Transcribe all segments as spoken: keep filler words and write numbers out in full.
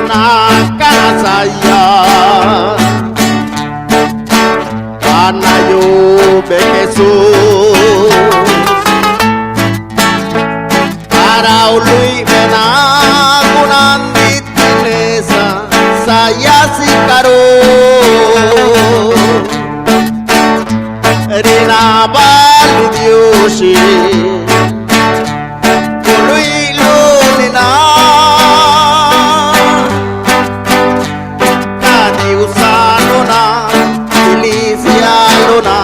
Nacana sayá, banayube Jesús, para uluiꞌbe naa gunanditi neza sayá sicarú. Rinabaluꞌ Diuxi, guluiꞌluꞌ ni na cadi usanuꞌ na, biliisialuꞌ na,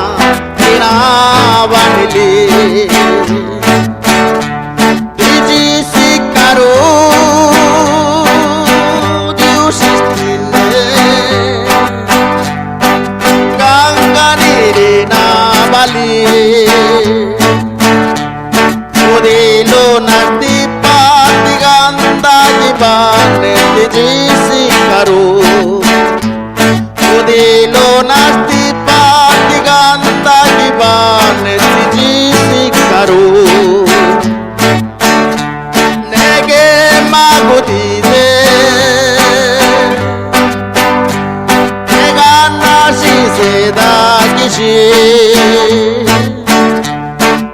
rinabani lii. Didxi sicarú, Diuxi xtinneꞌ, ganga ni rinaba lii. Gudiluꞌ naa stipa ti ganda guibáꞌ ne ti dxi sicarú. Gudiluꞌ naa stipa ti ganda guibáꞌ ne ti dxi sicarú. Ne gueemaꞌ gudide, ne ganna xizeda guixí.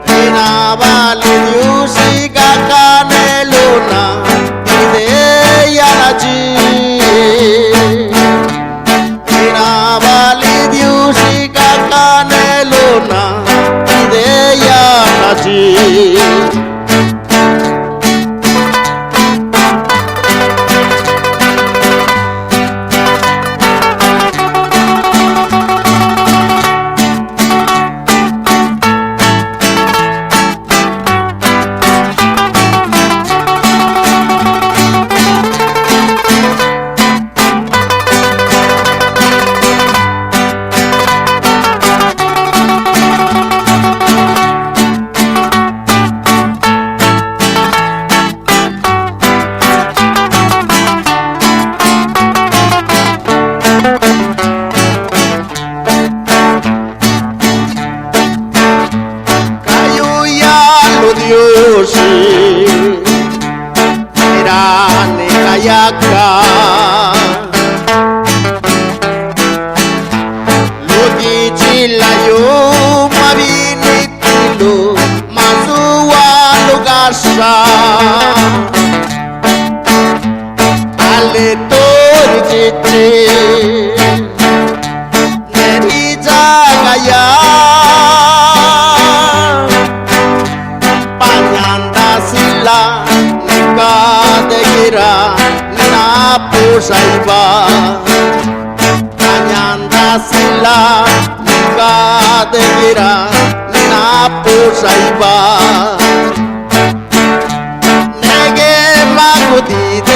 Rinaba lii Diuxi gacaneluꞌ naa guideeyaꞌ ladxí. Rinaba lii Diuxi gacaneluꞌ naa guideeyaꞌ ladxí. Cayuyaluꞌ Diuxi, rani cayaca lu guidxilayú, maꞌ binitiluꞌ, maꞌ zuhualuꞌ gaxha. Ale tu ridxichi ne ridxagayá, pa ñanda sila nica de guiráꞌ ni napuꞌ xaibá. Ca ñanda sila nica de guiráꞌ ni napuꞌ xaibá. Ne gueemaꞌ gudide